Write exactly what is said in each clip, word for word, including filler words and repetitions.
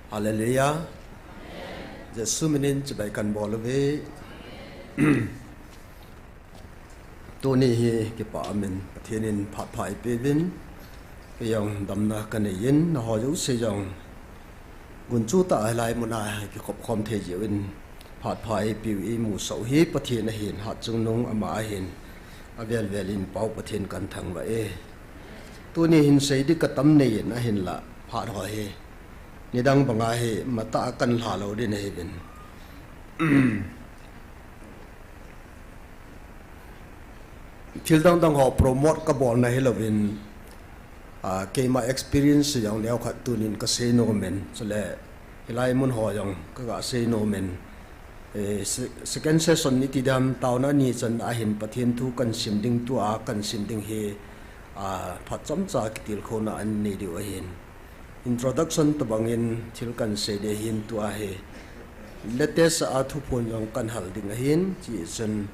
Hallelujah. Jesu minin chibai kan bol uve. Tuni hi kipa amin Pathen in phat pha eipeuvin, kei jong damna kanei in, nangho jouse jong gunchu tah a hilai muna kikhop khom thei jeh uvin phat pha eipeu eimusah u hi Pathen ahin, hatchungnung ama ahin, avel vel in Pau Pathen kan thangvah e. Tuni hin seiding katam nei in ahinlah, phat ho hi nidang banga hi matah a kan lha lou ding ahiuvin. Thil dang dang ho promote kabolna hilouvin, ah, keima experience jong neokhat tunin kasei nomin, chule hilai mun ho jong kaga sei nomin. Eh, se-, second session iti dam, taona ni chan ahin Pathen thu kan sim ding, tua kan sim ding hi, ah, phat chomcha kitilkhouna anei diu ahin. Introduction tobangin thil kan sei ding ahin, tua hi latest a thuphon jong kan hal ding ahin, hichun,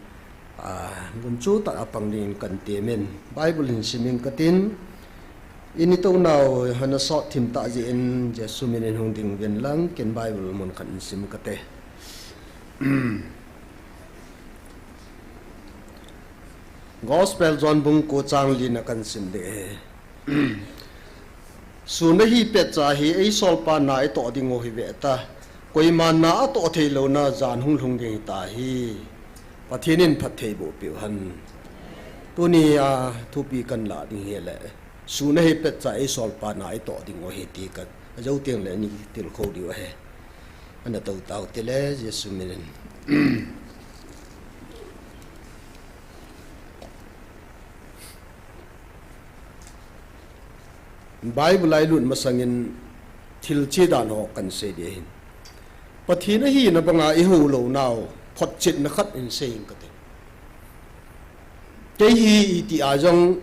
ah, gunchu tah a pang dingin kan temin, Bible hin simin katin, ini tou nau hana sot thim tah jeh in Jesu minin hung ding uvin lang, ken Bible mun khat in sim kate. Gospel John bung ko chang lina kan sim ding ahi. Sun ahi petcha hi eisolpa na itoh ding u hi veta. Koima na atoh thei louna jan hung lhung ding hita hi. Pathen in phatthei boh peh u hen. Tuni a thupi kan la ding hile, sun ahi petcha eisolpa na itoh ding u hi ti ka, ajou teng le ni tilkhou diu ahi. Ana tou tau tile, Jesu minin. Bible a ilut masangin thil che dan ho kan sei ding ahin. Pathen ahina banga ihou lounau, photchetna khat in sei ing kate. Kei hi iti a jong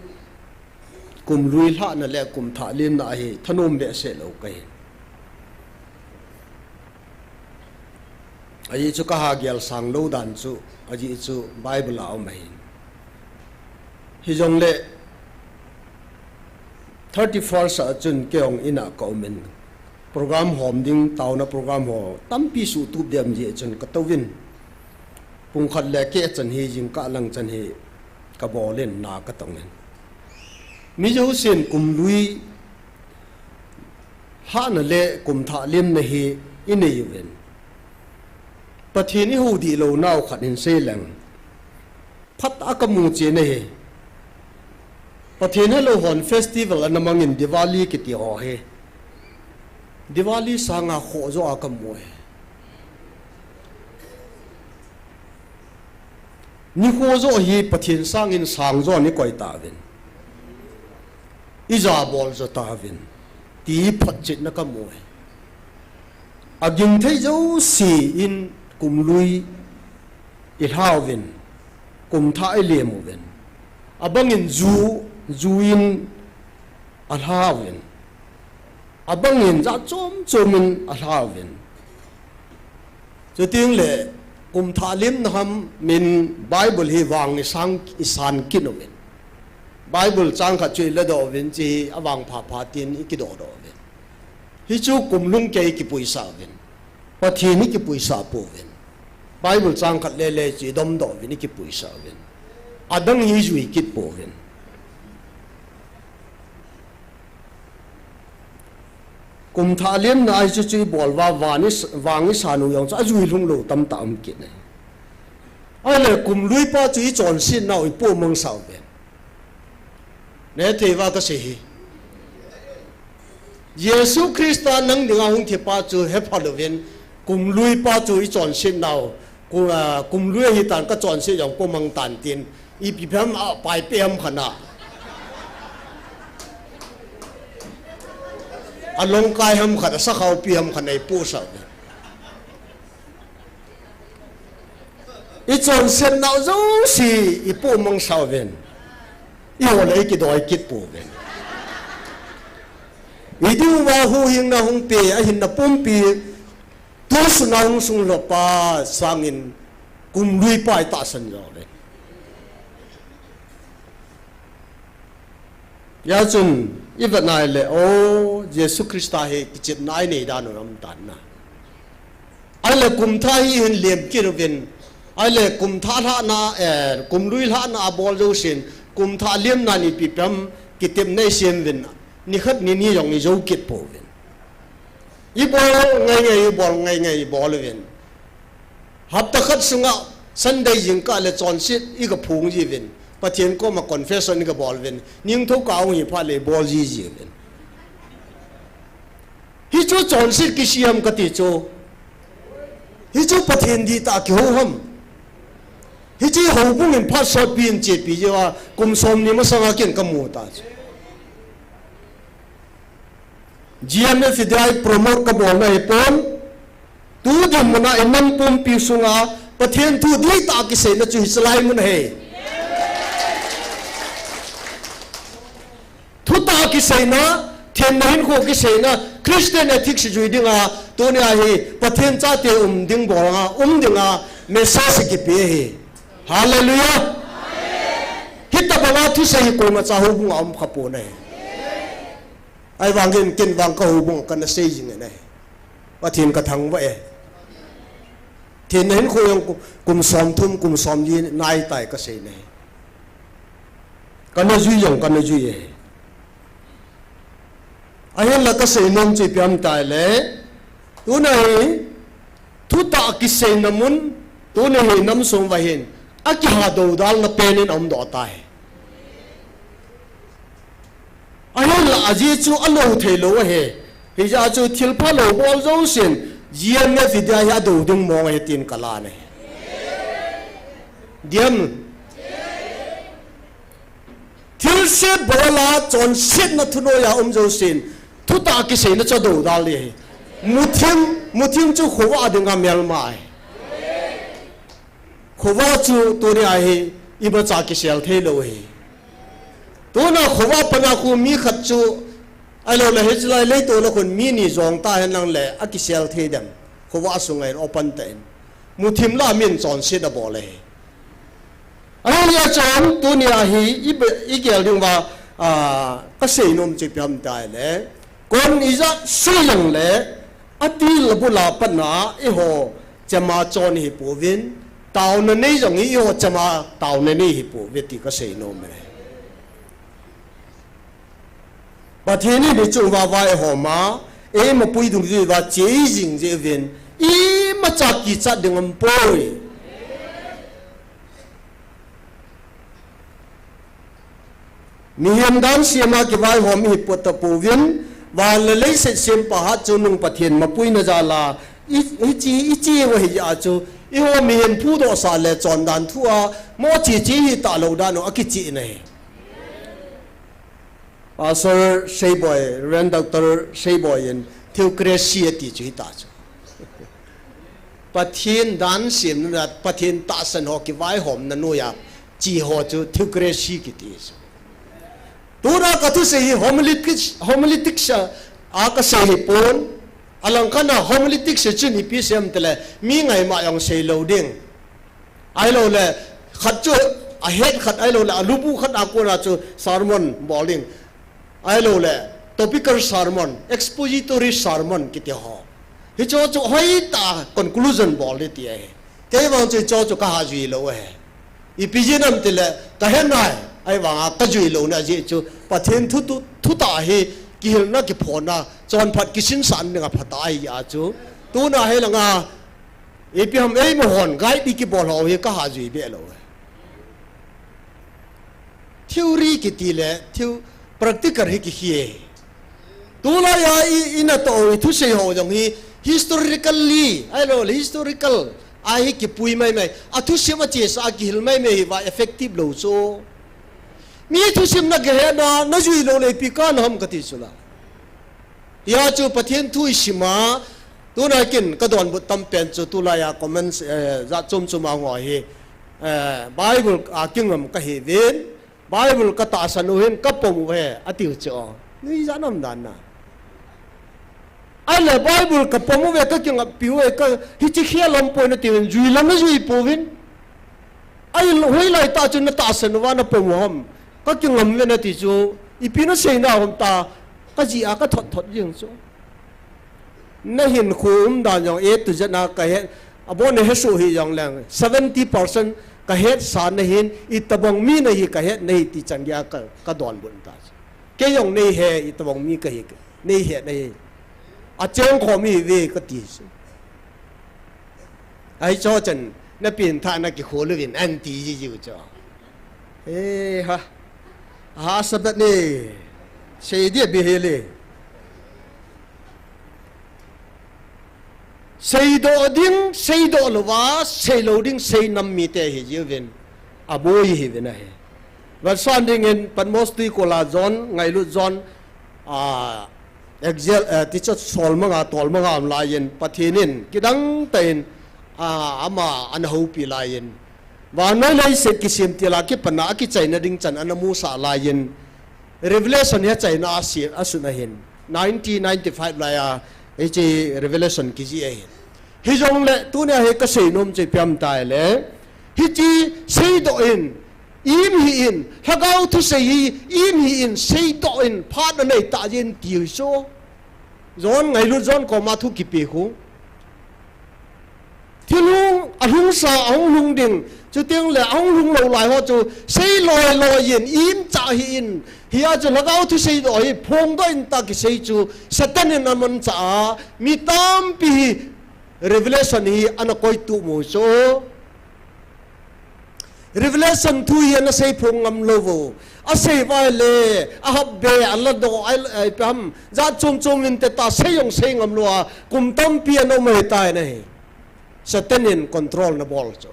kum lui lhahna le kum thah lemna a hi thanom behseh lou kahin. Ajeh chu kaha gel sang lou dan chu, ajeh chu Bible a um ahin. Hijongle thirty-first a chun kei jong in a ka umin, program hom ding, taona program ho tampi suhtup ding jeh chun katouvin, pung khat le keh chan hi, jingkah lang chan hi kabolin, na katongin. Mi jousen kum lui lhahna le kum thah lemna hi inei uvin, Pathen ihou dih lounau khat hin sei leng, phat a kamu chen ahi. Pathen helou hon festival ana mangin, Diwali kiti ho hi, Diwali sanga khoh jo a kamu ahi. Nikho jo hi Pathen sangin sang jo a ikoi tauvin, ijabol jo tauvin, ti photchetna kamu ahi. Aging thei jouse in kum lui ilhauvin, kum thah ilem uvin, abangin ju, ju in alhauvin, abangin jat chom chom in alhauvin. Chuteng le, kum thah lemna ham in Bible hi vang isang, isan kit uvin, Bible chang khat chu iladoh uvin, hiche hi avangpha pha tin ikidoh doh uvin. Hichu kum lhung kei kipuisah uvin, Pathen hi kipuisah pouvin. Bible chang khat lele chu idomdoh uvin, ikipuisah uvin. Adang hi ijui kit pouvin. Kum thah lemna a hichu chu ibol uva, vang i, vang isan u jong chu ajui lhung lou tamtah um kit ahi. Ahile kum lui pa chu ichonsetnau ipoh mangsah uvin. Nethei uva kasei hi. Jesu Christa nang dinga hung thi pa chu hepha louvin, kum lui pa chu ichonsetnau, ku-, ah, kum lui ahitan, kachonset jong pomang tan tin, ipi phem a, paipe ham khat a, alongkai ham khat a, sakhaupi ham khat a ipohsah uvin. Ichonsetnau jouse ipoh mangsah uvin. Ihole ikidoi kit pouvin. Idinguva huhhingna hung pe, ahinna pumpi, tusun a hung sunglhop pa sangin kum lui pa itahsan jo uvin. Hijeh chun, i vet nai le, o, Jesu Christa hi kichepna i nei dan u um tan na. Ahile kum thah hi hin lem kit uvin. Ahile kum thah lhahna, eh, kum lui lhahna a bol jousen, kum thah lemna ni ipi ham kitepna i sem uvin. Ni khat ni ni jong i jou kit pouvin. I bol ngai ngai, i bol ngai ngai, i bol uvin. Hapta khat sunga Sunday jingkah le chonset i ga phong jiuvin. Pathen koma confession i ga bol uvin. Ningthou kah hung hi phat le bol ji jiuvin. Hichu chonset kisei ham kati chu. Hichu Pathen dihtah kihou ham. Hichu houbung in phat sotpi in chepi jiuva kum somni masanga ken ka mu ta chu. G M F hi dia i promote ka bolna hi pon. Tu dinmun a i nam pumpi sunga Pathen thu dihtah kiseina chu hiche lai mun ahi. Thutah kiseina, thenna hinkho kiseina, Christian ethics jui dinga, tunia hi Pathen chate um ding bol a, um dinga message kipe ahi. Hallelujah. Hitabanga thusei hi koima cha houbung a um kha pon ahi. Ahivangin ken vang ka houbung kana sei jing e. Pathen ka thangvah e. Thenna hinkho jong ku-, kum somthum, kum somli nai tai ka sei e. Kana jui jong kana jui e. Ahinla ka seinom chu ipi ham itile, tuna hi thutah kiseina mun, tuni hi nam sung uva hin akiha doudalna pen in aum doh tai. Ahinla ajeh chu alou thei lou ahi. Hijeh chun thilpha lou bol jousen, G M F hi dia hi adou ding mong ahi tin ka lan ahi. Diam. Thilse bol a chonsetna thunoiya um jousen, thutah kiseina chu adoudal ding ahi. Muthim, muthim chu khovah dinga melma ahi. Khovah chu tunia hi imacha kisel thei lou ahi. Tuna khovah pana khu mi khat chu, ahilouleh hiche lai leitona khun mi ni jong ta hen lang le, akisel thei dem. Khovah sunga in open tah in. Muthim lah a min chonset abol ahi. Ahijeh chun tunia hi i be-, i gel ding uva, ah, ka seinom chu ipi ham itile, kon ijat sei jong le, atil abul a pat a eiho chema chon ihi pouvin, taona nei jong hi eiho chema taona nei ihi pouve ti ka seinom e. Pathen in hiche uva vaihom a, eima pui dungjui uva che jing jeh uvin, imacha kichat ding aumpoi. Mihem dan sem a kivaihom ihi pota pouvin, van le leiset sempa hatchungnung Pathen mapuina jal a, i, hiche, i che uva hijeh a chu, eiho mihem phudohsah le chondan thu a, mo che che hita lou dan u akicheh na ahi. Pastor Seiboi, Reverend Doctor Seiboi in theocracy ati chu hita chu. Pathen dan semna, Pathen tahsan ho kivaihomna noiya che ho chu theocracy kiti chu. Tuna ka thusei hi homiletics, homiletics a, a ka sei hi pon, alangkhat a homiletics hi chun ipi sei ham itile, mi ngaima jong sei lou ding. Ahilouleh, khat chu ahet khat, ahilouleh, alubu khat a kona chu sermon bol ding. Ahilouleh, topical sermon, expository sermon kiti ho. Hiche chu hoitah a conclusion bol ding ti ahi. Kei vang chu hiche chu ka hajui lou ahi. Ipi jeh ham itile, ka he nai, ahivanga ka jui louna jeh chu, Pathen thu, thu, thutah hi, kihilna, kiphonna, chonphat, kisinsahna dinga phatah ahi a chu. Tuna hi langa, ipi ham eima hon, guide i kibol ho hi ka hajui be lou. Theory kiti le, theo-, practical hi kikhel e. Tulai a i, i natoh u i thusei ho jong hi, historically, ahilouleh historical, a hi kipui maimai. A thusim a chesa a kihil maimai hi va effective lou chu. Mi thusim na kihe na, na jui lou le ipi kana ham kati chu la. Hia chu Pathen thu i sim a, tuna kin ka donbut tam pen chu tulai a comments, eh, jat chom chom a ngoi hi, eh, Bible a kingam ka hi uvin, Bible ka tahsan u hin ka pom u ahi, ati u chu. Nui jat nam dan na. Ahile Bible ka pom uve, ka kingappi uve, ka hiche khel aumpoi nati uvin, jui lam na jui pouvin. Ahile hoilai tah chun na tahsan uva na pom u ham. Ka kingam uve nati chu, Ipi nasei na hom ta, kajia kathot thot jing chu. Nahinkho umdan jong A to Z a kahet, abon nahesoh hih jongleng, seventy percent kahetsa nahin, itobang mi nahi kahet nahi ti chan geiya ka, kadonbut ta chu. Kei jong neihe, itobang mi kahi, neihe nahi. Achengkhom hive kati chu. Ahi chu chan, napengthah na kikhol uvin, anti jiu chu. Eh, ha. Ha, Sabbath ni. Sei dia bihele. Seidoh ding, seidoh louva, seilou ding, seinam mite hijiuvin. Aboi hiuvin ahi. Vetsahna dingin, Patmos tuikol a John, ngailut John, a, exile, eh, tichu solmanga, tolmanga um laiyin, Pathen in, kidangtah in, a, ama, ana houpi laiyin. Vannoi leiset kisemtil a kipat a akichaina ding chan ana musah laiyin, Revelation hi achaina a si, asun ahin. Nineteen ninety-five laiya, hiche Revelation kijih ahin. Hijongle, tunia hi kaseinom chu ipi ham itile, hiche seidoh in, im hih in, lhagao thusei hi, im hih in, seidoh in, phat anei tah jeh in tiu chu. John ngailut John koma thu kipe khu. Thil hung, alhungsa, ahung lhung ding. Chuteng le, ahung lhung lou lai ho chu, sei loi loi in, im chah hih in. Hia chu lhagao thusei doh hi, phongdoh in tah kisei chu, Satan in amanchah a, mi tampi hi, Revelation hi, ana koitup u chu. Revelation thu hi ana seiphong ngam lou vo. Asei uva le, ahap be, aladoh, a, a, ipi ham, jat chom chom in teta, sei jong sei ngam lou a, kum tampi ana um ahitai nahi. Satan in control ana bol chu.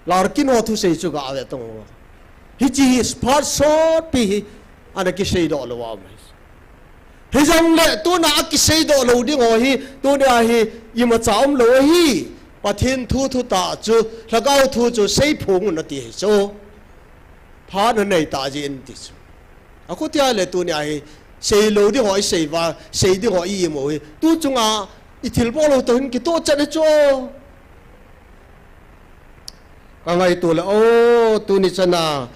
Larkin ho thusei chu gave tong uva. Hiche hi phat sotpi hi, ana kiseidoh lou a um ahi. Hijongle, tuna akiseidoh lou ding ho hi, tunia hi, imacha umlou ahi, Pathen thu thutah chu, lhagao thu chu, seiphong un ati ahi chu. Phat anei tah jeh in ti chu. Akhutia le tunia hi, seilou ding ho isei uva, sei ding ho i-im u hi, tu chunga, ithilbol u toh hin kitoh chet ahi chu. Kangaito le, o, tuni chana,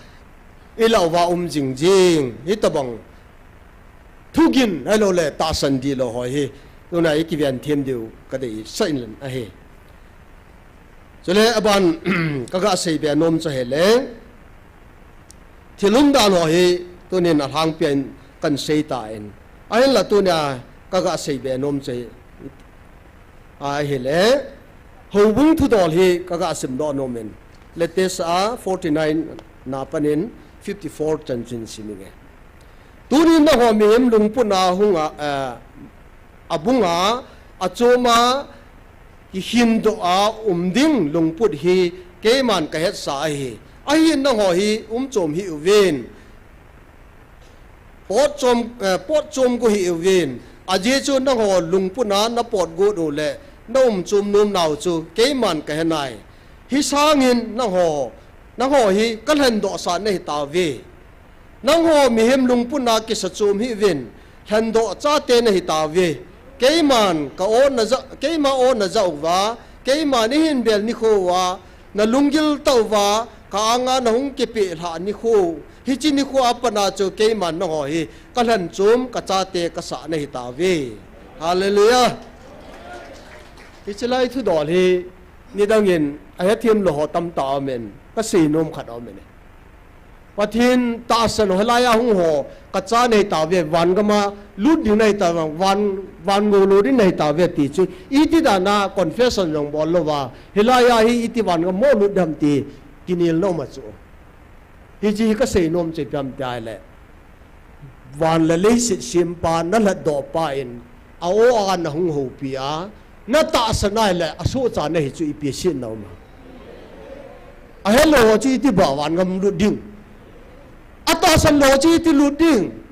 ilah uva um jing jing, hitobang. Thugin, ahilou le, tahsan dihlou ho hi, tuna ikiven them diu, kadeisah in ahi. Chule aban, kaga seibe nom chu ahile, thil umdan ho hi, tunin alhangpia in kahin sei tan. Ahinla tunia, kaga seibe nom chu ahi. Ahile, houbung thudol hi kaga simdoh nom in. Latest a forty-nine na panin fifty-four chan chun sim inge. Tunin nangho mihem lungput a hunga, eh, abunga, achoma, kihindoh a um ding lungput hi keiman kahetsa ahi. Ahin nangho hi umchom hih uvin. Potchom, eh, potchom go hih uvin. Ajeh chu nangho lungput a napot got u le, naumchom nom nau chu keiman kahenai. Hisangin nangho, nangho hi kalhendohsa nahitauve. Nangho mihem lungput a kisachom hih uvin, lhendoh chate nahitauve. Keiman ka-o naja, keima o najah uva, keiman eihin bel nikho uva, nalunggil tah uva, ka-anga nahung kipeh lhah nikho, hiche nikho a pat a chu keiman nangho hi, kalhenchom, kachate kasah nahitauve. Hallelujah. Hiche lai thudol hi, nidangin, ahethem lou ho tamtah aumin, kaseinom khat aumin. Pathen tahsan ho, hilaiya hung ho, kacha nahitauve, van gama lut ding nahitauve, van, van ngol lut ding nahitauve ti chu, iti dana confession jong bol louva, hilaiya hi iti van gam mo lut dem ti, kinelna um a chu. Hiche hi kaseinom chu ipi ham tia ahile. Van le leiset sempa, nalhatdoh pa in, a-o a nahung houpi a, natahsan ahile, asohcha nahi chu ipi setna um a. Ahelou chu iti ba van gam lut ding. Atahsan lou chu iti lut ding.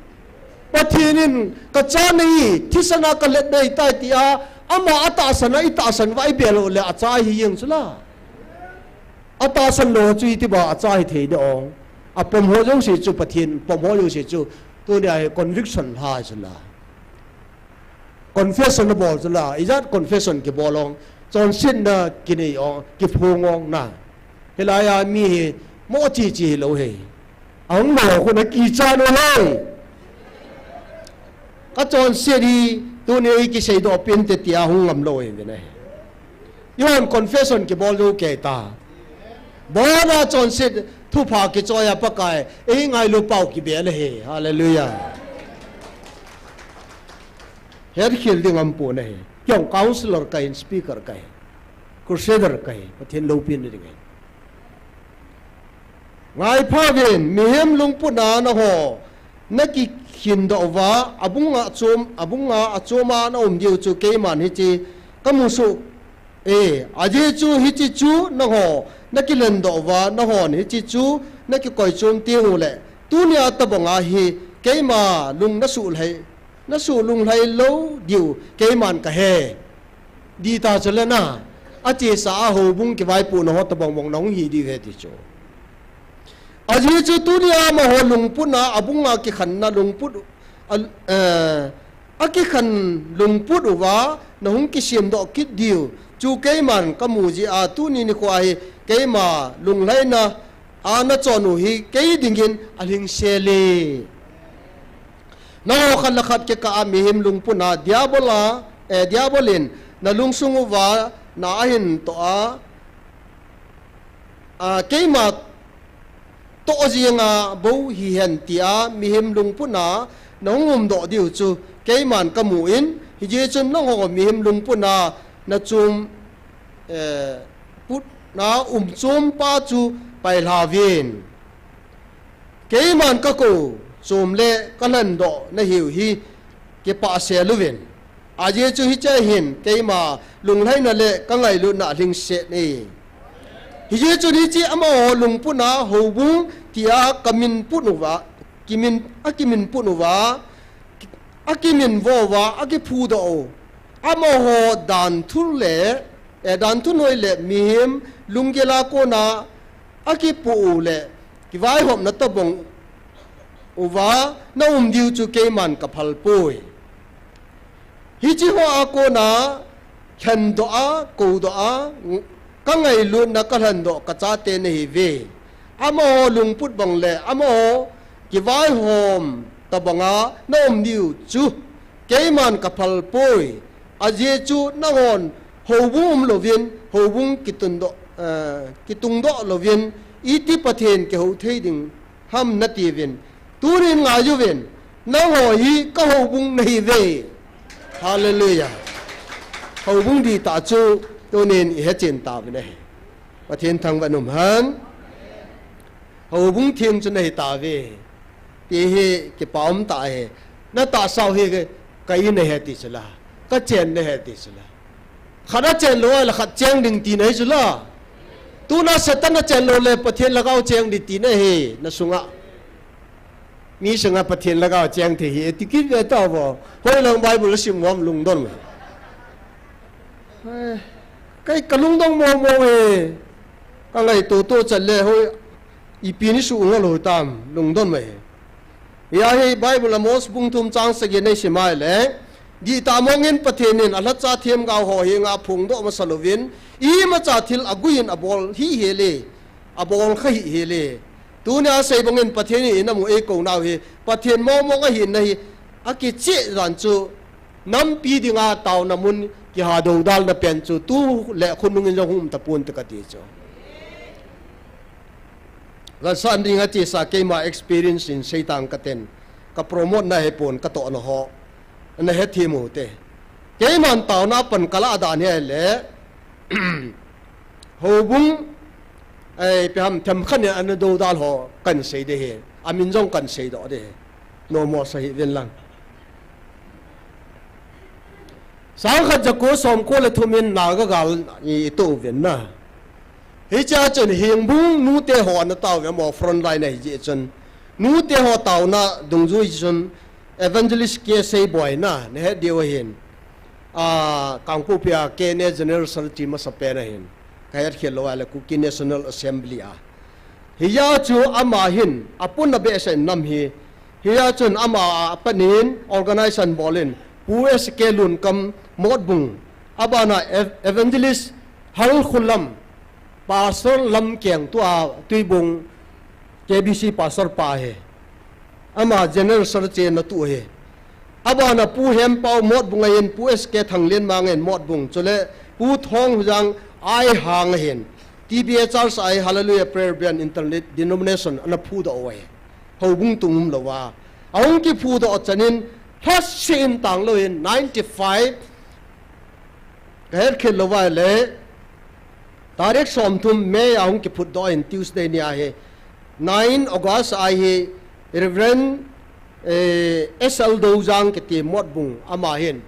Pathen in kacha nahi, thisan a kalhet nahitai tia, ama atahsan a itahsan uva ibel u le acha ahi jeng chula. Atahsan lou chu iti ba acha hithei ding ong. Apom ho jouse chu Pathen, pom ho jouse chu, tunia hi conviction lha chula. Confession nabol chula, ijat confession kibol ong, chonsetna kinei ong, kiphong ong na. Hilaiya mi hi, mo chi chi hilou hi. Ahung lou khu na kicha no lei. Ka chonset hi tuni ei kisei doh pin te tia hung ngam lou e ve na he. Yon confession kibol lou kei ta. Bona chonset thupha kichoi a Pakai ei ngailu pau kibe le he. Hallelujah. Her khil ding am pu na he. Kyong counselor kahin speaker kahin. Crusader kahin. Pathen loupina ding he. Ngai pha vin, mihem lungput a na ho, na kikhin doh uva, abung a chom, abung a achom a na um diu chu keiman hichi, ka musu, e, ajeh chu hichi chu na ho, na kilen doh uva, na hon hichi chu, na kikoi chom tiang u le, tunia tabang a hi, keima lung na su lhai, na su lung lhai lou diu, keiman ka he. Di ta chu le na, achesa a houbung kivaipohna ho tabang bang na hung hi di ve ti chu. Ajeh chu tunia amaho lungput a, abung a kikhanna lungput, a, eh, akikhan lungput uva, na hung kisem doh kit diu. Chu keiman ka mu ji a, tuni nikho a hi keima lunglhaina, a na chon u hi kei dingin alhingse le. Na ho khat le khat kikah a mihem lungput a, Diabol a, eh, Diabol in na lungsung uva na ahin toh a, a, keima toh jing a bou hihen tia mihem lungput a na hung um doh diu chu keiman ka mu in, hijeh chun na ho mihem lungput a na chom, eh, put na um chom pa chu pai lha vin. Keiman ka kou chom le ka lhen doh na hiu hi kipah sel uvin. Ajeh chu hiche hin keima lunglhaina le ka ngailutna alhingse e. Hijeh chun hichi amaho lungput a houbung tia ka min put uva, kimin, akimin put uva, akimin vo uva, akiphu doh u. Amaho dan thu le, eh, dan thu noi le mihem lunggel a kona akipoh u le, kivaihopna tabang uva na um diu chu keiman ka phal poi. Hichi ho a kona lhen doh a, kou doh a, ka ngailutna ka lhen doh ka chate na hi ve. Amaho lungput bang le, amaho kivaihom tabang a na um diu chu keiman ka phal poi. Ajeh chu na hon houbung um louvin, houbung kitun doh, eh, kitung doh louvin, iti Pathen kihou thei ding ham na ti vin. Tunin ngai uvin, na ho hi ka houbung na hi ve. Hallelujah. Houbung di ta chu tunin i he chen ta vin ahi. Pathen thangvah in um hen. Houbung theng chu na hi ta ve. Ti hi kipa um ta hi. Na tahsa u hi ka, ka in na he ti chu la. Ka chen na he ti chu la. Khat a chen lou a le khat cheng ding ti na hi chu la. Tuna Satan a chen lou le Pathen lhagao cheng ding ti na hi na sunga. Mi sunga Pathen lhagao cheng thei hi ti kit ve ta vo. Hoilang Bible sim ngam lungdon. Hei, kei ka lungdong mong mong e. Ka ngaito to chat le hoi, ipi ni su nga lo tam, lungdon mai. Hia hi Bible Amos bung thum chang sagi nei sim ai le. Di ta mong in Pathen in a lhacha themgao ho henga phongdoh masa louvin, imacha thil agui in abol hi hel e, abol kha hi hel e. Tunia sei bang in Pathen in amu ei kou nau hi, Pathen mong mong ahi na hi, akicheh dan chu, nampi dinga taona mun kiha dodalna pen chu tu le khonung in jong hung um tapon te kati chu. Gansan dinga chesa keima experience in seitang katen, ka promote na hepon ka tohna ho, na hethem u te. Keiman taona pan ka lah dan hi le, houbung, ei, ipi ham themkhat in ana dodal ho kan sei de hi. Amin jong kan sei doh de hi. Nomo sa hi vin lang. Sangkhat jako somko le thum in Naga gal i, i to vin na. Hichea chun Hengbung nute ho ana tao ve mo front line ahi jeh chun. Nute ho taona dungjui chun Evangelist K. Seiboi na, na het diu ahin. A, Kangpokpi a K N A General Secretary masa pen ahin. Ka het khel lou a le Kuki National Assembly a. Hia chu ama hin, apun na behseh nam hi. Hia chun ama a panin organization bol in, Pu S K Lunkam Motbung. Abana ev-, Evangelist Halkhulam, Pastor Lamkeng tua Tuibung. K B C pastor pa ahi. Ama General Secretary na tu ahi. Abana Pu Hempau Motbung ahin, Pu S K Thanglenmang in Motbung, chule Pu Thongzang Aihang ahin. T B A Church ahi, Hallelujah Prayer Band Interdenomination ana phudoh u ahi. Houbung tung umlouva. Ahung kiphudoh chanin, lhaseh in tanglou in, ninety-five, kahet khel lou uva le, tarik somthum May a hung kiphutdoh in Tuesday ni ahi. Nine August ahi, Reverend, eh, S L Dojang kiti Motbung ama hin.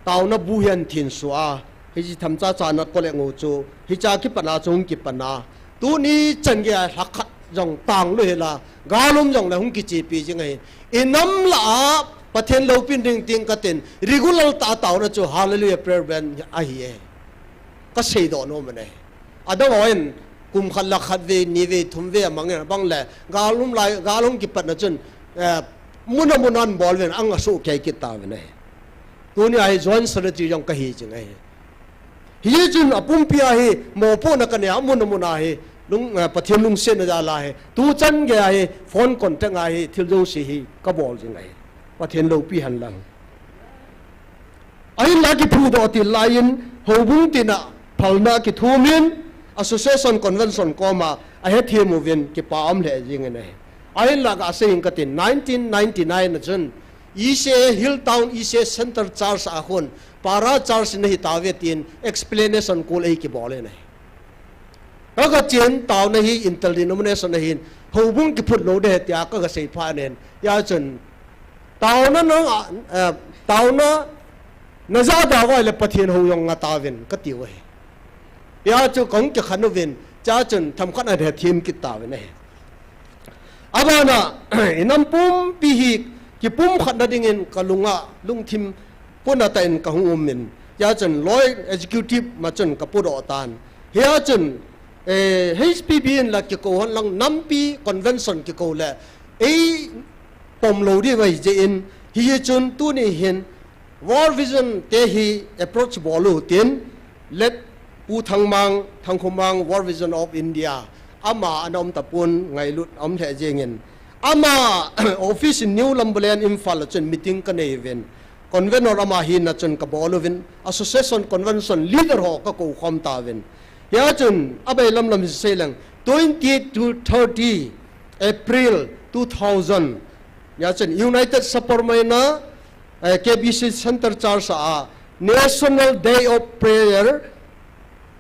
Taona bu hian thin sua. Hiche themcha chana koleng u chu. Hiche kipana chu hung kipana. Tuni chan geiya lhakhat jong tanglou hela. Gal um jongle hung kichepi jing ahi. I nam lah a, Pathen loupina ding tin katin, regular tah a taona chu Hallelujah Prayer Band ahi e. Kaseidoh nom e. Adang hon, kum khat lah khat vei, ni vei, thum vei amang e, bang le, gal um lai, gal um kipatna chun, eh, mun a mun a bol uvin, anga soh kei kit tauve. Tuni ahi Joint Secretary jong kahi jing ahi. Hichun apumpi ahi, mopohna kanei a mun a mun ahi, lung, eh, Pathen lungsetna jal ahi. Tu chan geiya hi, phone contact ahi, thil jouse hi, kabol jing ahi. Pathen loupi hen lang. Ahinla kiphudoh til laiyin, houbung tina phalna kithumin, Association Convention koma, ahethem uvin, kipa um lheh jingin ahi. Ahinla kasei ing katin, nineteen ninety-nine a chun, E C A Hill Town, E C A Center Church a khun, Para Church in ahi tauve tin explanation kul eikibol in ahi. Kaga chen taona hi interdenomination ahin, houbung kiphut lou ding ahi tia kaga sei phat in. Hia chun, taona na, eh, taona na ja da uva ahile Pathen hou jong nga tauvin, kati u ahi. Hia chu kahung kikhen uvin, hia chun themkhat a ahethem kit tauvin ahi. Abana, i nam pumpi hi kipumkhatna dingin kalunga lungthim puna tah in kahung umin. Hia chun Loi Executive ma chun kapudoh tan. Hia chun, eh, H P B in la kikou hen lang nampi convention kikou le, ei pom lou diu ahi jeh in, hichun tuni hin, World Vision te hi approach bol u tin, let Pu Thangmang, Thangkhomang, World Vision of India, ama ana um tapon ngailut aum lheh jengin. Ama office in New Lambulane Imphal a chun meeting kanei uvin. Convenor ama hina chun kabol uvin. Association convention leader ho kakou khom tauvin. Hia chun abailam lam sei leng twenty to thirty April two thousand. Hia chun United Saparmeina eh, K B C Center Church a National Day of Prayer,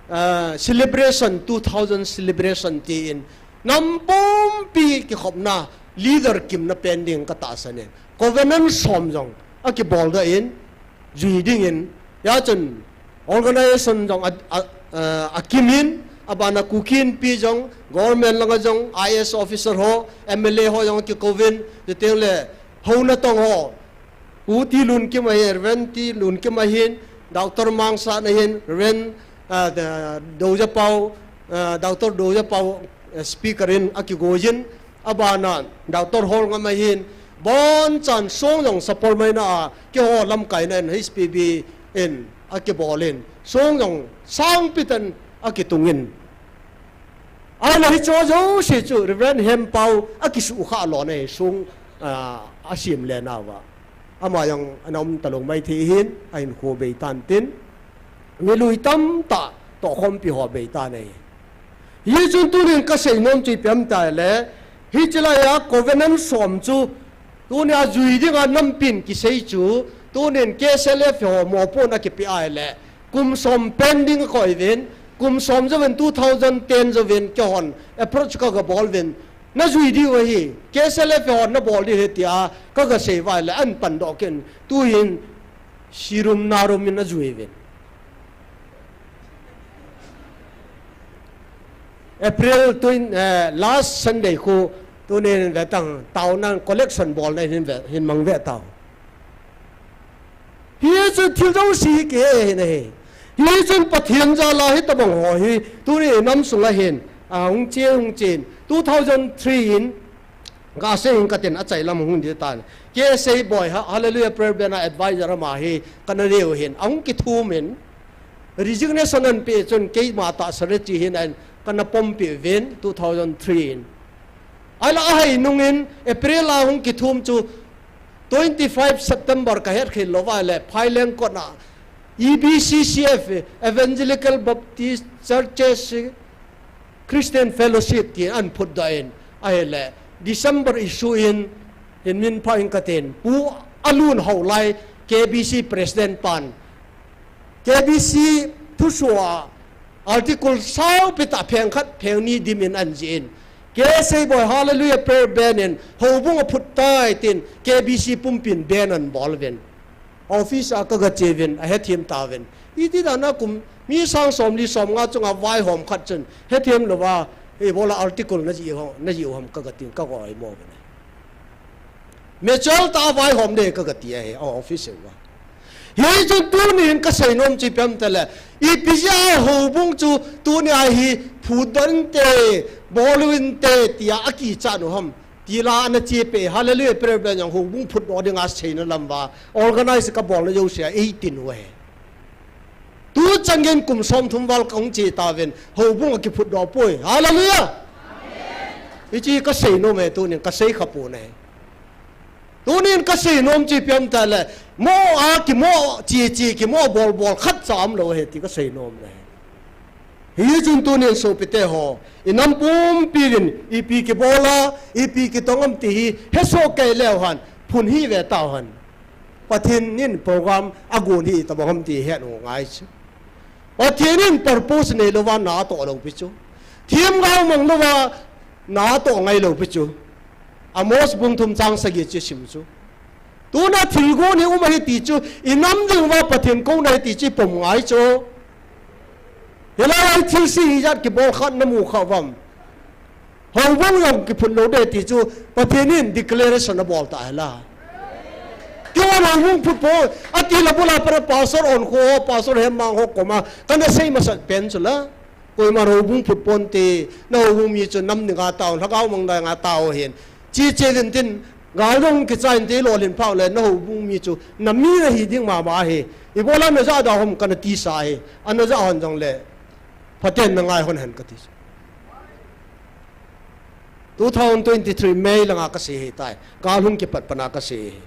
eh, celebration, two thousand celebration tin, nam pumpi kikhopna leader kimna pen ding katahsan in. Covenant som jong akibol doh in, jui dingin, hia chun, organization jong a, a, a, akimin, abana Kuki Inpi jong, government langa jong, I A S officer ho, M L A ho jong akikouvin, chuteng le, houna tong ho, Pu Tilunkim ahin, Reverend Tilunkim ahin, Doctor Mangsan ahin, Reverend, ah, the, Dojapau, ah, Doctor Dojapau, eh, speaker in akigoijin, abana Doctor Holngam ahin, bonchan song jong Saparmeina a, keiho lamkaina in H P B in akibolin, song jong sangpi tah in akitungin. Ahile hiche jouse chu Reverend Hempau akisuhkhah lona hi song, ah, asim le nauva. Ama jong ana um talou maithei hin, ahinkho beitan tin. Mi lui tamtah tohkhompi ho beitan ahi. Hichun tunin kasei nom chu ipi ham itile, hiche laiya covenant som chu, tunia jui dinga nampin kisei chu, tunin K S L F ho mopohna kipe ahile, kum som pending akoiuvin, kum som jouvin two thousand ten jouvin keihon approach kaga boluvin, najui diu ahi, K S L F hon nabol diu ahi tia kaga sei uva ahile, ahin pandoh kit in, tuhin sirum narum in ajuiuvin. April twenty, eh, last Sunday khu, tunin vetang, taona collection bolna hin ve, hin mang ve tau. Hichu thil jouse hi kihe ahi. Hichun Pathen jal a hitobang ho hi, tuni nam sunga hin, ahung che, hung chen. Two thousand three in, kasei ing katin achailam hung ding tan. K S A boi ha, Hallelujah Prayer Band a advisor ama hi, kana neiu hin, ahung kithumin, resignation ahin pe chun keima tah secretary hin ahin kana pompeh uvin two thousand three in. Ahinla ahai nungin April a hung kithum chu twenty five September kahet khel lou va le, Phaileng kotna E B C C F, Evangelical Baptist Churches Christian Fellowship tin aphutdoh in, ahile December issue in, hin min pha in katin, Pu Alun Haolai, K B C President pan, K B C thusoh a article saupi tah pheng khat pheng ni dimin anajih in, K. Seiboi Hallelujah Prayer Band in houbung aphut tai tin K B C pumpin band anabol uvin. Office a kaga che uvin, ahethem tauvin. Iti dan a kum mi sang somli somnga chunga vaihom khat chun hethem louva, ibola article najih u ham, najih u ham kaga tin, kaga oimo uvin. Mature tah a vaihom ding kaga ti ahi, office uva. Hichun tunin kasei nom chu ipi ham itile, ipi jeh a houbung chu tunia hi phutdoh inte, bol u inte tia akichat u ham. Tila ana chepeh, Hallelujah Prayer Band jong houbung phutdoh dinga seina lam uva, organize kabolna jousea eitin u ahi. Tuchan geiyin kum somthum val kahung che tauvin, houbung akiphutdoh poi. Hallelujah! Hiche kasei nom e, tunin kasei khapon ahi. Tunin kasei nom chu ipi ham itile, mo a kimo cheche, kimo bolbol khatcha umlou ahi ti kasei nom ahi. Hichun tunin sopite ho, inam pumpi uvin, ipi kibol a, ipi kitong ham ti hi hesoh kei leu hen, phun hih ve tauhen. Pathen in program agon hi itobang ham ti het u ngai chu. Pathen in purpose neilouva na atoh lou pi chu. Themgao mang louva na atoh ngai lou pi chu. Amos bung thum chang sagi chu sim chu. Tuna thilgon hi um ahi ti chu, inam dinguva Pathen kouna ahi ti chu ipom ngai chu. Hilai a thilse ijat kibol khat namu kha uvam? Houbung jong kiphut lou ding ti chu Pathen in declaration abol ta hila. Keiho houbung phut poi, atile bula para pastor onkho, pastor hemmang ho koma kana sei masat pen chu la. Koiman houbung phut ponte, na houbung mi chu nam dinga tao, lhagao mang dinga tao hen. Cheche uvin tin, gal jong kichai inte, lolhin phah le, na houbung mi chu nami nahi ding mama ahi. Ibola najah da ham kana tisa ahi. Ana jah hon jongle, phaten nangai hon hen kati chu. Two thousand twenty-three May langa kasei ahitai. Gal hung kipat pana kasei ahi.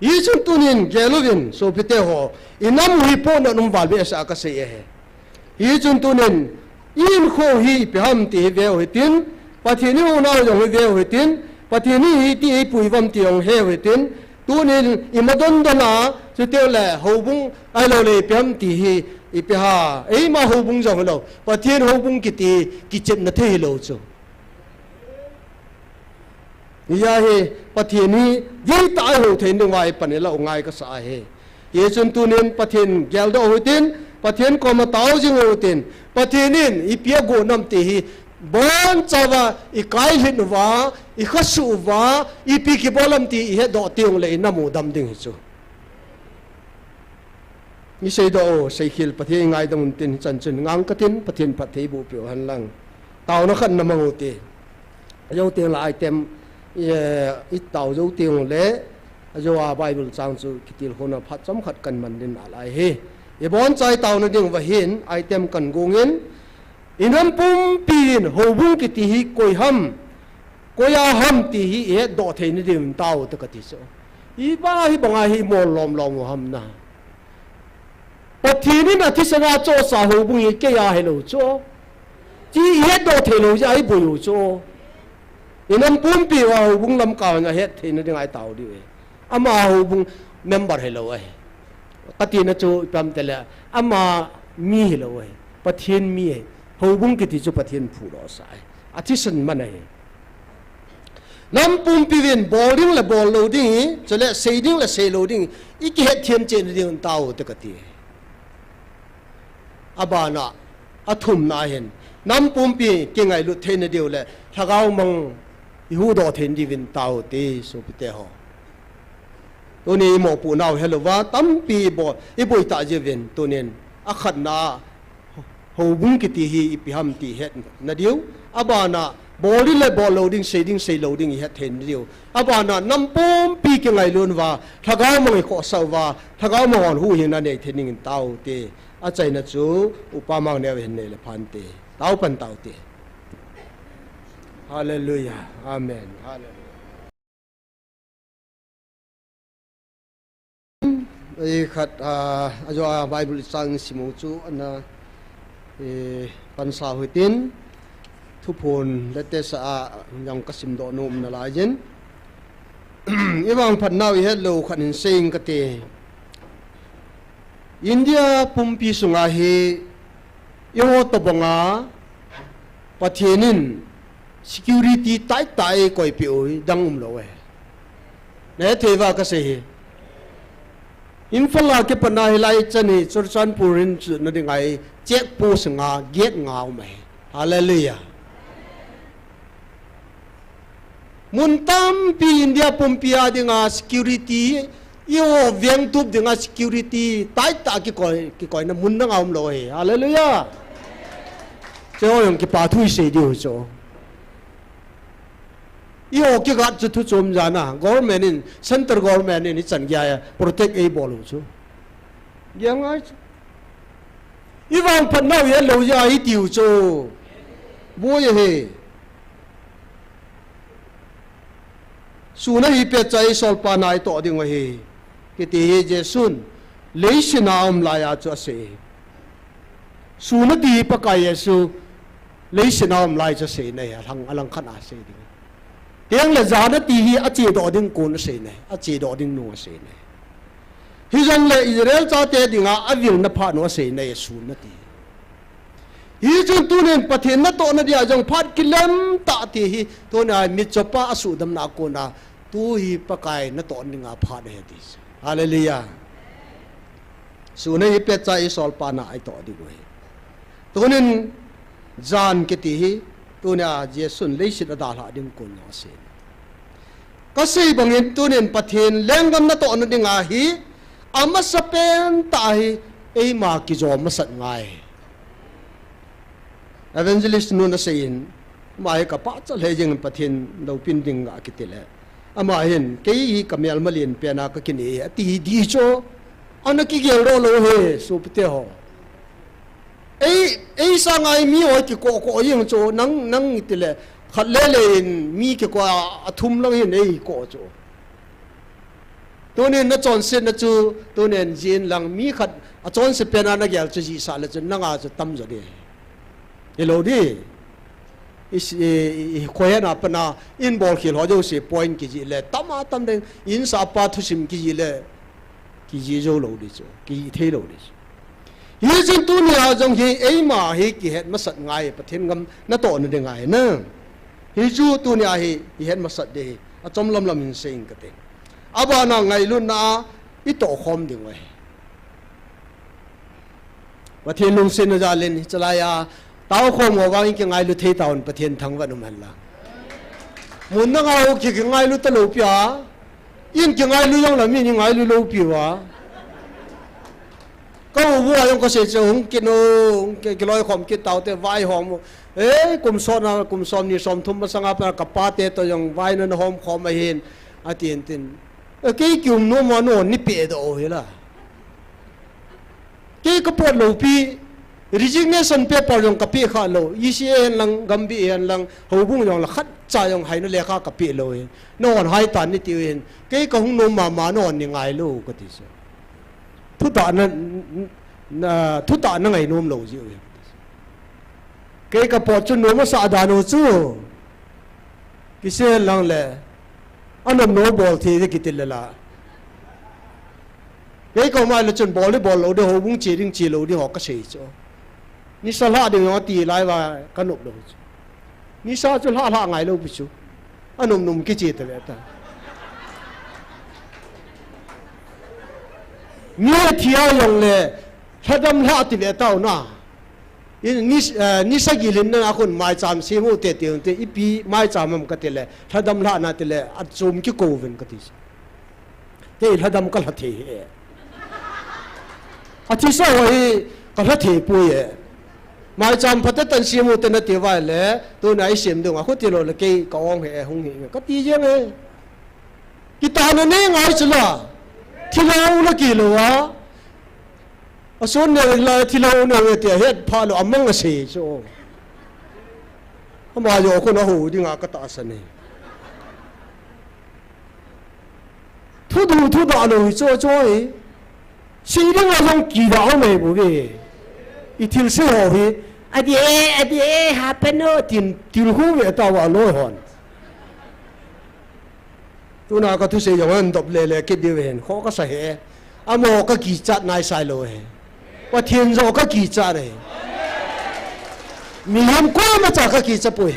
Hichun tunin gel uvin, sopite ho, inam u hi pohna um val behseh a kasei ahi. Hichun tunin, i-inkho hi ipi ham ti hi veu hitin, Pathen ihuhna u jong hi veu hitin, Pathen in hiti eipui uvam ti jong heu hitin, tunin ima dondon a, chuteng le houbung ahiloule ipi ham ti hi ipi ham, eima houbung jong hilou, Pathen houbung kiti kichepna thei hilou chu. Hijeh a hi Pathen hi veitah a ihou thei dinguva ipan ilah u ngai kasa ahi. Hichun tunin Pathen geldoh u hitin, Pathen koma tao jing u hitin, Pathen in ipi agon ham ti hi bonchauva ikailhit uva, ikhasuh uva, ipi kibol ham ti ihetdoh teng ule inam u dam ding hi chu. Iseidoh u, seikhel Pathen ngaidam un tin, hichan chun ngang katin, Pathen phatthei boh peh u henlang. Taona khat namang ute. Ajou teng le item, eh, itao jou teng ule, ajou a Bible chang chu kitilkhouna phat chomkhat kaman ding nalai hi. Ibonchauva itaona dinguva hin, item kagong in, inam pumpi in houbung kiti hi koi ham, koi a ham ti hi ihetdoh theina diuvin tao te kati chu. Iba hibanga hi imol lomlom u ham na. Pathen in athisana chohsa houbung hi keiya hilou chu, ti ihetdoh theilou jeh a iboi u chu. Inam pumpi uva houbung lamkai a het theina dinga itao diu ahi. Ama houbung member hilou ahi. Katina chu ipi ham itile, ama mi hilou ahi. Pathen mi ahi. Houbung kiti chu Pathen phudohsa ahi. Athisan man ahi. Nam pumpi uvin bol ding le bol lou ding hi, chule sei ding le sei lou ding hi, ikihetthem chehna diuvin tao te kati. Abana, athumna hin, nam pumpi kingailut theina diu le lhagao mang ihuhdoh theina diuvin tao te, sopite ho. Tuni imopohnau helouva tampi ibol, iboi tah jeh uvin tunin, akhatna, houbung kiti hi ipi ham ti ihetna diu. Abana, bol ding le bol lou ding, sei ding sei lou ding ihet theina diu. Abana, nam pumpi kingailut uva, lhagao mang ikhohsah uva, lhagao mang hon huhhingna nei thei dingin tao te. Achaina chu Upa Mangneo hin nei le phante. Tao pan tao te. Hallelujah. Amen. Hallelujah. Ei khat, ah, ajo a Bible chang simu chu ana, eh, pansa huitin, thuphon le tesa a jong kasim doh nom nalai jin. Ivangphat nau ihet lou khat hin seiyin kate. India pumpi sunga hi eiho tobanga Pathen in security taitah eikoipeh u hi dang umlou e. Nahet thei uva kasei hi. Imphal a kipatna hilai chan hi Churachandpur in chuna dinga hi check post nga, gate nga um ahi. Hallelujah. Mun tampi India pumpi a dinga security, eiho vengtup dinga security taitah kikoi, kikoina mun dang a umlou ahi. Hallelujah. Chuho jong kipa thu isei diu chu. Eiho kigat chu thu chom jana, government in, central government in ichan geiya protect eibol u chu. Gel ngai chu. Ivangphat nau ihet lou jeh a hitiu chu. Boi ahi. Sun ahi petcha eisolpa na itoh ding u ahi, kiti hi Jesun leiset a um laiya chu asei. Sun ati hi Pakai Jesu leiset a um lai chu asei nai, alang, alangkhat a asei ding. Tengle jan ati hi achedoh ding kon asei nai, achedoh ding nung asei nai. Hijongle Israel chate dinga avilna phat nung asei nai, sun ati. Hichun tunin Pathen natohna dia jong phat kilem tah ti hi, tunia mitchopa asuhdamna a kona, tu hi Pakai natoh dinga phat ahi ti. Hallelujah. Sun ahi petcha eisolpa na itoh ding u ahi. Tunin jan kiti hi, tunia Jesun leiset adalhah ding kon jong asei. Kasei bangin tunin Pathen lenggam natohna dinga hi, amasapen tah hi, eima kijom masat ngai. Evangelist nun aseiyin, ama hi kapachat lheh jengin Pathen loupina dinga kiti le. Ama hin, kei hi kamelma lenpen a kakinei, ati ding chu. Ana kigeldoh lou hi, sopite ho. Ei, ei sanga mi ho kikoh koh jeng chu, nang, nang itile, khat lele in mi kikoh a, athum lang hin eikoh chu. Tunin nachonsetna chu, tunin jin lang mi khat achonse pen a nagel chu jihsah le chun nanga chu tamjo ding. Hilou ding. I, i, i, khohena pana in bolkhel ho jouse point kijih le, tam a tam ding, insahpa thusim kijih le, kijih jou lou ding chu, kijih thei lou ding chu. Hichun tunia jong hi eima hi kihet masat ngai, Pathen gam natohna dinga hi na. Hichu tunia hi ihet masat ding hi, achom lamlam hin seiyin kate. Abana ngailutna a itoh khom ding u ahi. Pathen lungsetna jalin, hichelai a taokhom ho vang in kingailu thei tauvin, Pathen thangvah in umhen lang. Mun dang a ho ki, kingailu talou pi a. In kingailu jongle min ingailu lou pi uva. Ka u bu a jong kasei chu, hung kit un, hung ki, kiloikhom kit taute, vaihom u. Ei, kum som a, kum somni somthum masanga pat a kapate toh jong vaina nahom khom ahin, atin tin. E, kei kium nom uva, non neipeh doh u hila. Kei kapot lou pi, resignation paper jong kapeh kha lou, E C A hen lang, Gambih hen lang, houbung jong la khatcha jong haina lekha kapeh lou hin. Nahon haitan nati u hin. Kei kahung nom mama, nahon neingailu kati chu. Thutah na, na, thutah nangai nom lou jeh u hin. Kei kapot chu nom asah dan u chu. Kisei lang le, anop nom bol thei ding kiti le la. Kei kaum a le chun bol ding bol lou ding, houbung che ding che lou ding ho kasei chu. Nisa lhah ding jong ati lai uva kanop lou chu. Nisa chu lhah lhah ngailou pi chu. Anop nom kiche tave ta. Mi athi a jongle lhadam lhah ti ve tau na. In, ni, eh, nisa gilhinna a khun maicham sem u te, te, te, ipi maicham ham kati le, lhadam lhahna ti le, achom kikou uvin kati. Kei lhadam kalha thei e. Athisa ho hi kalha thei poi e. Maicham phatah tah in sem u te nati uva le, tuna isem ding a, khuti lou le kei ka-ong e, hung hi kati jeng e. Kitahna nei ngai chu la. Thilou na kilou a. Ason ne la thilou ne ve tia het pha lou amang asei chu. Ama joh khun ahou dinga katahsan e. Thudu thuda lou hi chu chu e. Sei dinga jong kida um e bou ve. I thilse ho hi. Adi e, adi e, happen o, tin, tin hu ve tauva loi hon. Tuna kathusei jong ahin dop lele kit diu ahin, kho kasa e. Amaho kakichat naisai lou e. Pathen joh kakichat e. Mihem koimacha kakicha poi.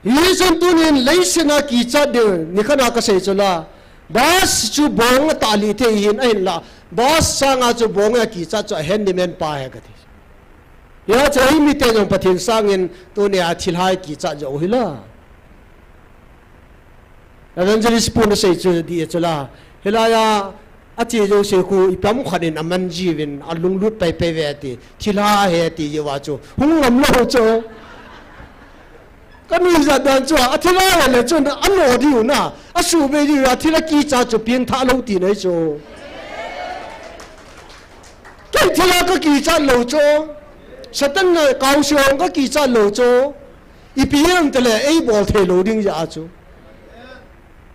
Hichun tunin leiset a kichat diu, nikhat a kasei chu la. Bus chu bong atah lih thei hin ahinla. Bus sanga chu bong a kichat chu a handyman pa ahi kati. Hijeh chun eimite jong Pathen sangin tunia thilha kichat joh u hila. Evangelist pun asei chu dih chu la. Hilaiya ache jouse khu ipi ham khat in aman jiuvin alunglut paipai uve ti. Thilha ahi ti jiuva chu hung ngam lou chu. Kanui jat dan chu athilha le chun ano diu na. Asubei diu a thilha kichat chu pengthah lou tina ahi chu. Kei thilha kakichat lou chu. Satan le kaose ho kakichat lou chu. Ipi ham tile eibol thei lou ding jeh a chu.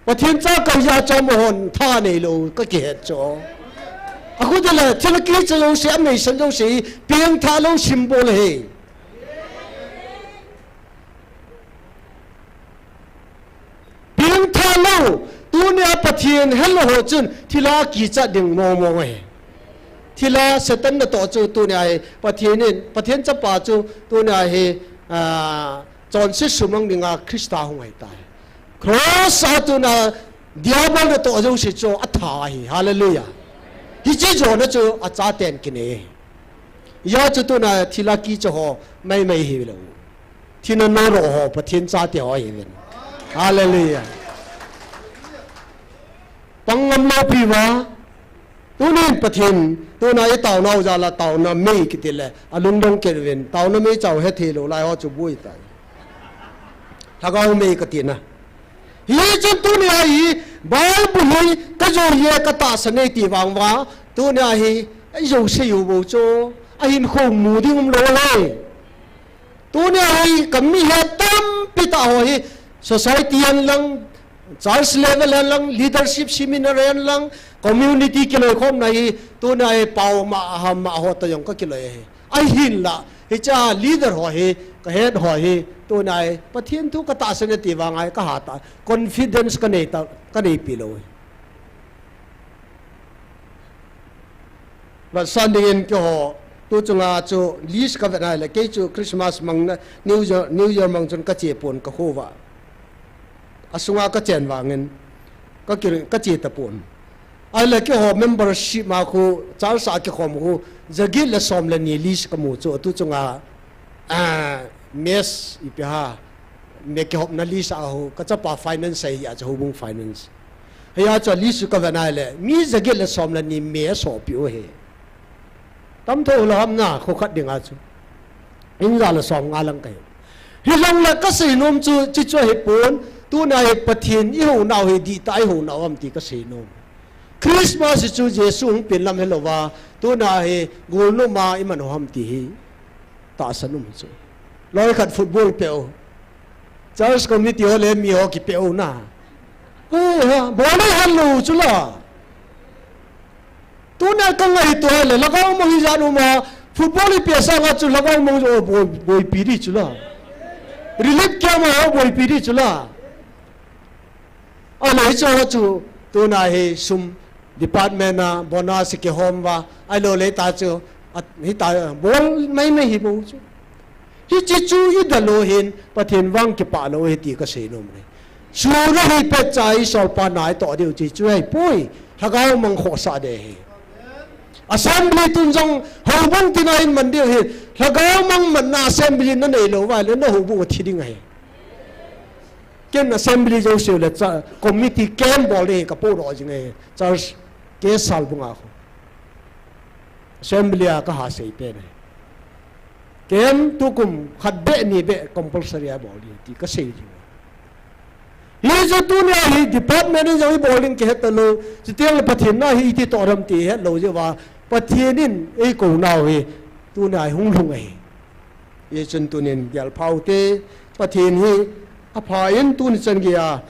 Pathen cha kahi jeh a chu amahon tha neilou kakihet chu. Akhu tile thilha kichat jouse, ameisan jouse pengthah lou symbol ahi. Pengthah lou, tunia Pathen helou ho chun thilha kichat ding mong mong ahi. Thilha Satan natoh chu tunia hi Pathen in, Pathen chapa chu tunia hi, ah, chonset sumang dinga Christa hung ahitai. Cross a tunia Diabol natoh jouse chu atha ahi. Hallelujah. Hiche jona chu achaten kinei. Hijeh chun tuna thilha kicha ho maimai hilou. Thina noroh ho Pathen chate ho ahiuvin. Hallelujah. Pang ngam lou piuva. Tunin Pathen, tuna itaonau jal a taona mei kiti le, alungdong kit uvin, taona meichau hethei lou lai ho chu boi tai. Lhagao mei katina. Hichun tunia hi, Bible hi, kajou e katahsan e ti vang uva, tunia hi, ijouse u bou chu, ahinkho mu ding umlou le. Tunia hi kami hi tampi tah ho hi society hen lang, church level hen lang, leadership seminar hen lang, community kiloikhomna hi, tunia hi pao ma, ham ma ho toh jong kakiloi ahi. Ahinla, hiche leader ho hi, kahet ho hi, tunia hi, Pathen thu katahsan e ti vang a hi kahat a, confidence kanei ta, kaneipi lou ahi. Vetsah dingin keiho, tu chunga chu list kavet nai le, kei chu Christmas mang na, New Year, New Year mang chun kache pon kakho uva. Asunga kachen vangin, kaki, kache tapon. Ahile keiho membership ma khu, church a kikhom khu, jaget le som le ni list kamu chu, tu chunga, ah, mess ipi ham, me kihopna list a ho, kachapa finance ahi a chu houbung finance. Hijeh chun list chu kavet nai le, mi jaget le som le ni mess asopi u ahi. Tam tho lou ham na, kho khat dinga chu. In ja le som nga lang kahi. Hijongle kasei nom chu, chuche chu ahipon, tuna hi Pathen ihounau hi dihtah a ihounau ham ti kasei nom. Christmas hi chu Jesu hung pen lam helouva, tuna hi golnop a iman u ham ti hi tahsan um chu. Loi khat football pe u. Church committee ho le mi ho kipe u na. He ha, bol le han lou chu la. Tuna kangaito le, lhagao mang hi jan um a, football ipe sanga chu lhagao mang jo boi, boipi di chu la. Relief camp a boipi di chu la. Ahile hiche ho chu, tuna hi sum department a bonus kihom uva, ahilou le ta chu, a, hita bol maimai hi bou chu. Hiche chu idalou hin, Pathen vang kipah lou ahi ti kasei nom e. Chu nahi pet cha isolpa natoh diu chu chu ahipoi, lhagao mang khohsah ding ahi. Assembly tun jong, houbung tina in man diu ahi, lhagao mang manna assembly nanei lou uva le, na houbung athi ding ahi. Ken assembly jouse le cha, committee camp bol ding kapohdoh jing e, church, K. Salbung a khu. Assembly a kaha sei pen e. Camp tukum khat beh ni beh compulsory a bol ding ti kasei jing. Hichu tunia hi department in jong ibol ding kihet talou, chuteng le Pathen na hi iti toh ham ti hetlou jeh uva, Pathen in eikou nau hi, Tuna hi hung lhung ahi. Hichun tunin gelpha u te, Pathen hi apha in tuni chan geiya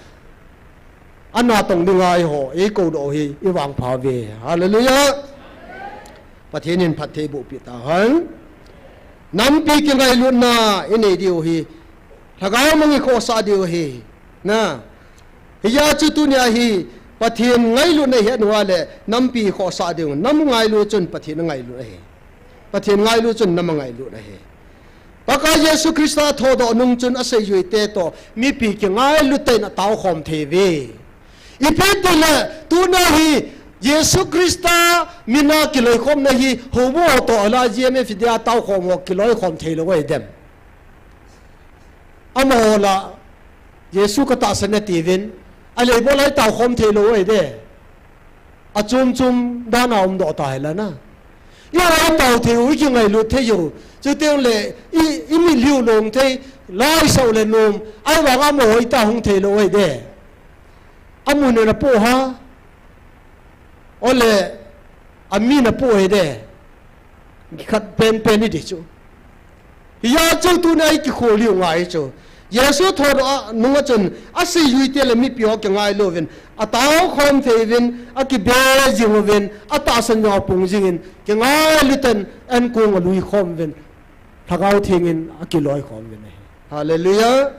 ana tong dinga eiho eikou doh hi ivangpha uve. Hallelujah. Pathen in phattheiboh peh tahen. Nampi kingailutna inei diu hi lhagao mang ikhohsah diu ahi. Na. Hijeh chun tunia hi Pathen ngailutna ihet uva le nampi ikhohsah diu. Nam ngailu chun Pathen angailut ahi. Pathen ngailu chun nam angailut ahi. Pakai Jesu Christa thodoh nung chun aseijui te toh mipi kingailu tah in ataokhom thei uve. Ipi tile tuna hi Jesu Christa mina kiloikhomna hi houbung ho toh la G M F dia taokhom ho kiloikhom theilou ahi dem. Amaho la Jesu katahsan e tiuvin, alei bol a itaokhom theilou ahi de. Achom chom dan a umdoh tahih lana. Iho itao thei u, ikingailut thei u. Chuteng le i, imitlhi u long thei, laisah u le nom, ahivang amaho ita hung theilou ahi de. Amun in apoh ha. Ole, amin apoh ahi de. Khat penpen idi chu. Hijeh chun tuna ikikhol diu ngai chu. Jesu thodoh nunga chun aseijui te le mipi ho kingailu uvin, ataokhom thei uvin, akibe jing uvin, atahsan jong apung jingin, kingailu tah in ankong aluikhom uvin, Lhagao Theng in akiloikhom uvin ahi. Hallelujah.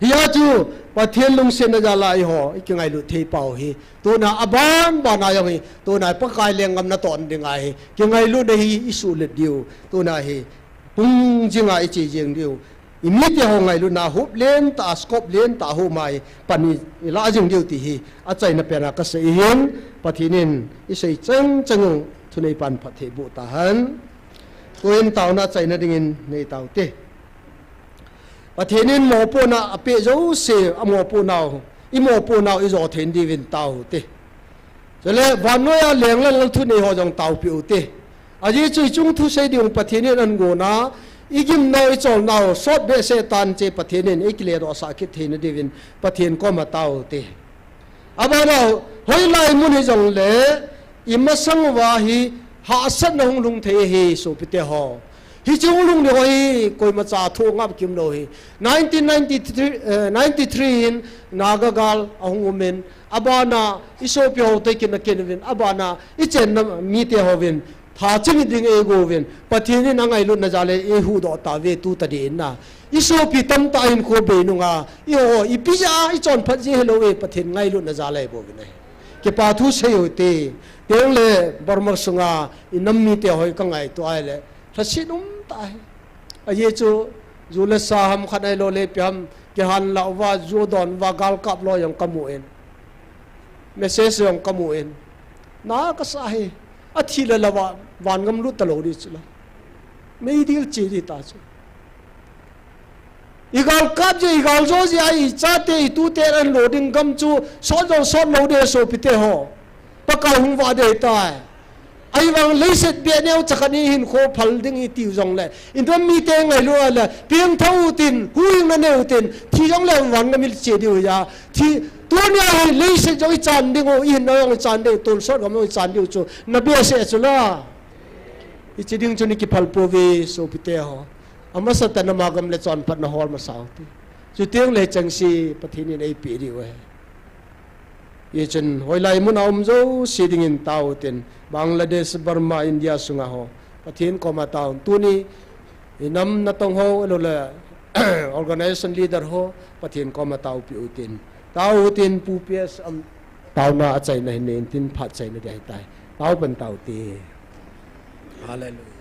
Hijeh chun Pathen lungsetna jal a eiho ikingailut thei pau hi tuna aban ban a jong hi, tuna Pakai lenggam natong dinga hi kingailutna hi isuhlet diu, tuna hi pung jinga iche jeng diu. Imite ho ngailutna hup lentah a, scope lentah a huma hi pan ilah jeng diu ti hi achaina pena kasei ahin, Pathen in isei chengcheng u thuneipan phattheiboh tahen. Tuin taona achaina dingin neitao te. Pathen in mopohna apeh jouse, amopohnau, imopohnau ijo thei diuvin tao te. Chule vannoiya leng le lal thunei ho jong taopeh u te. Ajeh chu ichung thu sei ding Pathen in ahin gonna, igimnau icholnau sot behseh tan che Pathen in ikiledohsah kit theina diuvin Pathen koma tao te. Abana hoilai mun hijongle imasang uva hi hahsatna hung lhung thei ahi sopite ho. Hiche hung lhung ding ho hi koimacha thu ngap kium lou hi. Nineteen ninety-three, eh, ninety-three in Naga gal ahung umin, abana isopi ho toh kina ken uvin, abana ichenna mite hovin, tha ching ding eigouvin, Pathen in angailutna jal a eihuhdoh tauve tu tadi in na. Isopi tamtah hinkho bei nunga, eiho, ipi jeh a ichonphat ji helou e, Pathen ngailutna jal a eibouvin ahi. Kipa thu sei u te, tengle Burma sunga inam mite ho kangaito ahile, lhaset umtah ahi. Ajeh chu, ju le sa ham khat ahilou le ipi ham, kihanlah uva, ju adon uva, galkap loi jong kamun. Message jong kamun. Na kasa ahi. Athi le lou a, vangam lut talou di chu la. Meidil che di ta chu. Igalkap jeh, igaljo jeh a ichate, itute anlo ding gam chu sot jong sot lou de sopite ho. Pakai hung vah de tai. Ahivang leiset beh neocha khat ni hinkho phal ding itiu jongle, inam mite ngailu a le, pengthah utin, huhhingna neiutin, thi jongle vangam iche diu ahi. Thi, tunia hi leiset jong ichan ding u, ihinna jong ichan ding u, tonsot gam jong ichan diu chu, na behseh chu la. Hiche ding chun ikiphal pouve sopite ho. Amasatah in ama gam le chonphatna hol masa u te. Chuteng le chengse Pathen in eipeh diu ahi. Hichun hoilai mun a um jouse dingin tao utin, Bangladesh, Burma, India sunga ho Pathen koma tao un. Tuni inam natong ho, ahilou le organization leader ho Pathen koma taopeh utin. Tao utin Pu P S am taona achaina hin nei intin phat chaina di ahitai. Tao pan tao te. Hallelujah.